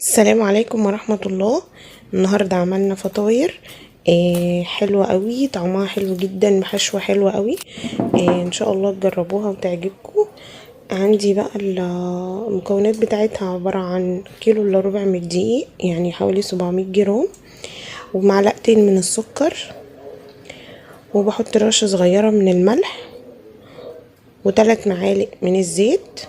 السلام عليكم ورحمة الله. النهاردة عملنا فطاير حلوة قوي، طعمها حلو جدا، بحشوة حلوة قوي. ان شاء الله تجربوها وتعجبكم. عندي بقى المكونات بتاعتها عبارة عن كيلو الا ربع من الدقيق، يعني حوالي 700 جرام، ومعلقتين من السكر، وبحط رشة صغيرة من الملح، و3 معالق من الزيت،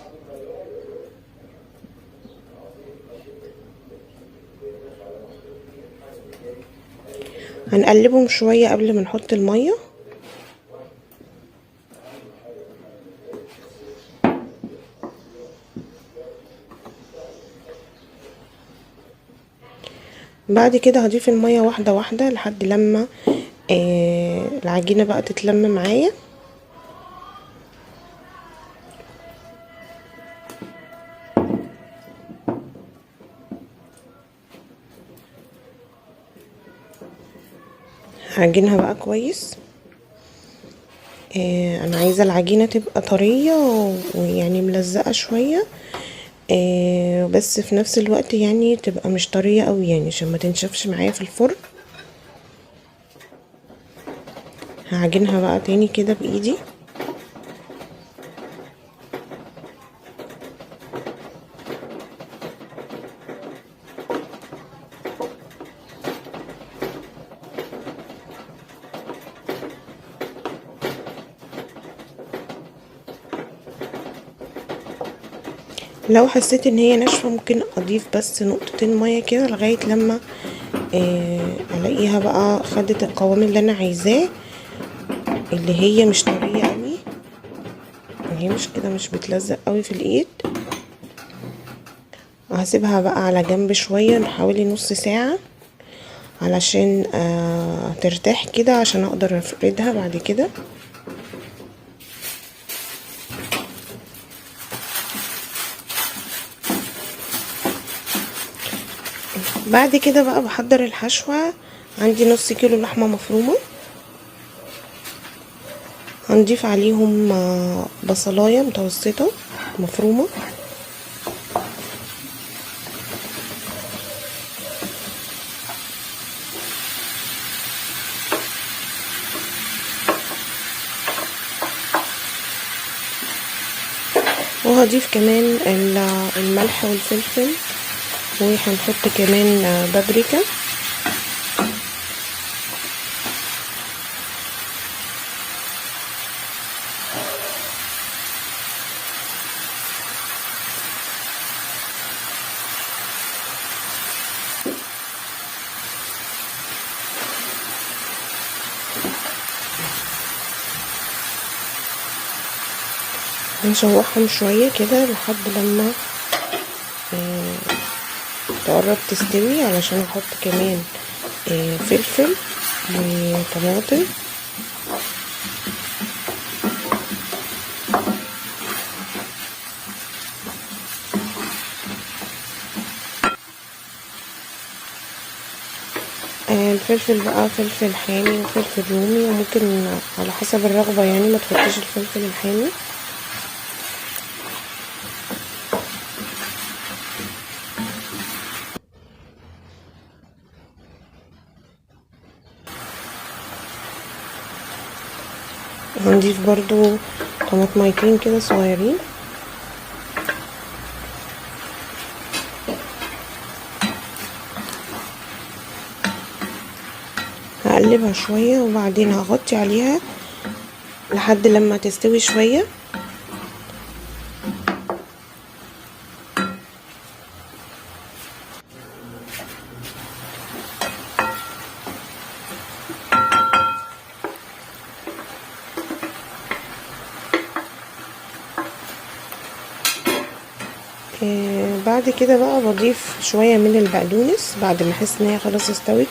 هنقلبهم شوية قبل ما نحط المية. بعد كده هضيف المية واحدة واحدة لحد لما العجينة بقى تتلم معايا. هعجنها بقى كويس. انا عايزه العجينة تبقى طرية ويعني ملزقه شوية، بس في نفس الوقت يعني تبقى مش طرية قوي، يعني عشان ما تنشفش معايا في الفرن. هعجنها بقى تاني كده بايدي. لو حسيت ان هي ناشفة ممكن اضيف بس نقطتين مية كده لغاية لما الاقيها بقى خدت القوام اللي انا عايزاه، اللي هي مش طرية قوي، هي مش كده، مش بتلزق قوي في الايد. هسيبها بقى على جنب شوية حوالي نص ساعة علشان ترتاح كده، عشان اقدر افردها بعد كده. بعد كده بقى بحضر الحشوة. عندي نص كيلو لحمة مفرومة، هنضيف عليهم بصلاية متوسطة مفرومة، وهضيف كمان الملح والفلفل، وهنحط كمان بابريكا. هنشوحهم شوية كده لحد لما تقرب تستوي، علشان احط كمان فلفل وطماطم. الفلفل بقى فلفل حامي وفلفل رومي، وممكن على حسب الرغبة يعني ما تحطيش الفلفل الحامي. هنضيف برضو طماطميتين كده صغيرين. هقلبها شوية وبعدين هغطي عليها لحد لما تستوي شوية. بعد كده بقى بضيف شوية من البقدونس بعد ما احس ان هي خلاص استوت.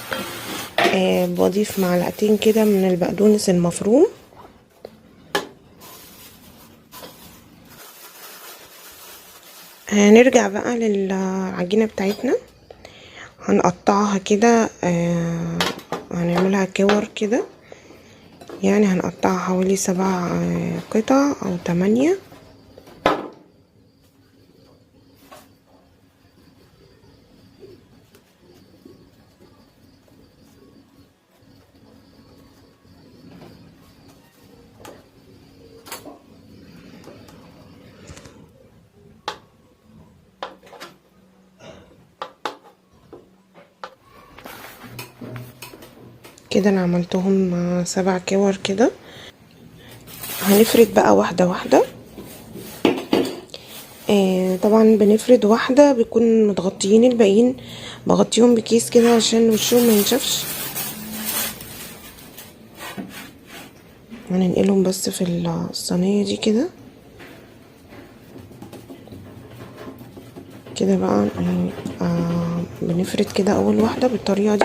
بضيف معلقتين كده من البقدونس المفروم. هنرجع بقى للعجينة بتاعتنا، هنقطعها كده، هنعملها كور كده، يعني هنقطعها حوالي 7 قطع او 8. كده انا عملتهم 7 كور كده. هنفرد بقى واحدة واحدة. طبعا بنفرد واحدة بيكون متغطيين، الباقيين بغطيهم بكيس كده عشان وشهم ما ينشفش. هننقلهم بس في الصينية دي كده كده بقى. بنفرد كده اول واحدة بالطريقة دي.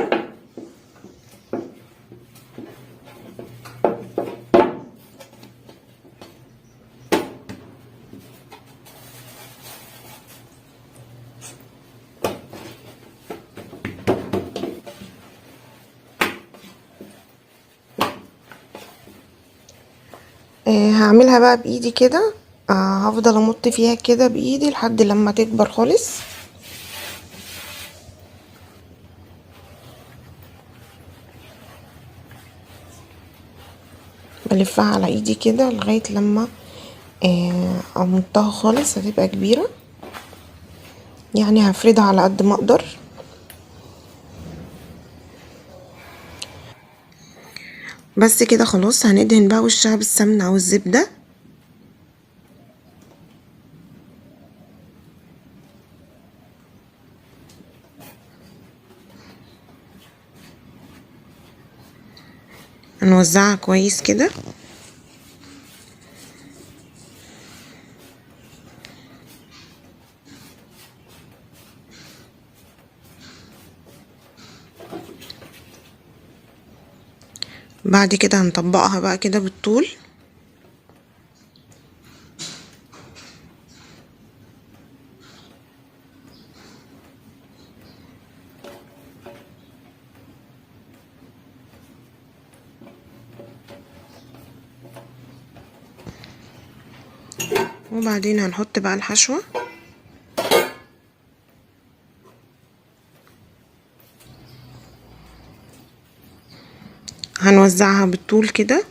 هعملها بقى بايدي كده، هفضل امط فيها كده بايدي لحد لما تكبر خالص. بلفها على ايدي كده لغاية لما امطها خالص، هتبقى كبيرة يعني، هفردها على قد ما اقدر. بس كده خلاص. هندهن بقى وشها بالسمنة او الزبدة. هنوزعها كويس كده. بعد كده هنطبقها بقى كده بالطول. وبعدين هنحط بقى الحشوة. هنوزعها بالطول كده.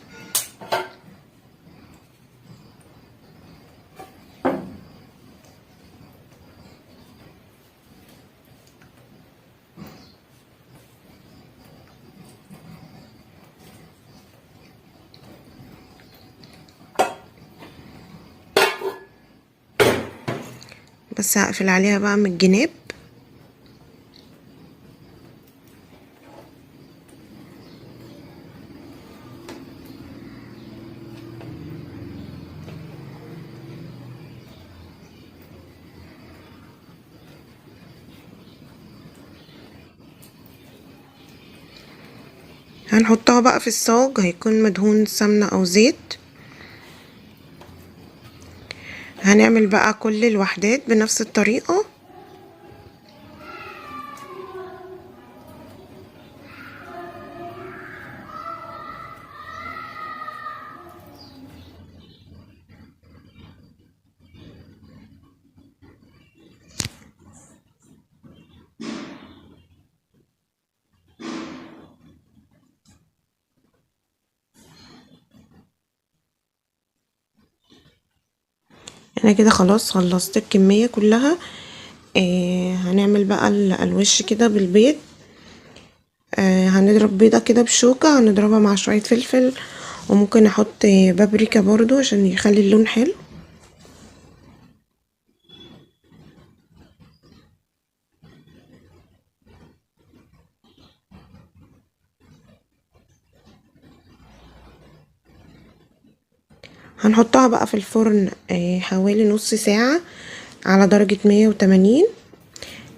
بس هقفل عليها بقى من الجناب. هنحطها بقى في الصاج، هيكون مدهون سمنة او زيت. هنعمل بقى كل الوحدات بنفس الطريقة. انا كده خلاص خلصت الكمية كلها. هنعمل بقى الوش كده بالبيض. هنضرب بيضة كده بشوكة، هنضربها مع شوية فلفل، وممكن احط بابريكا برضو عشان يخلي اللون حلو. هنحطها بقى في الفرن حوالي نص ساعة على درجة 180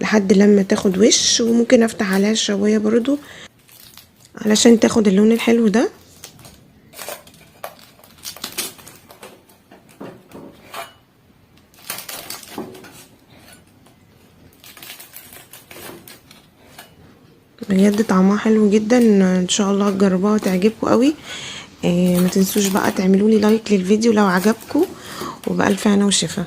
لحد لما تاخد وش، وممكن افتح عليها الشواية برضو علشان تاخد اللون الحلو ده. بجد طعمها حلو جدا، ان شاء الله هتجربوها وتعجبكم قوي. ما تنسوش بقى تعملوا لي لايك للفيديو لو عجبكم، وبألف هنا وشفا.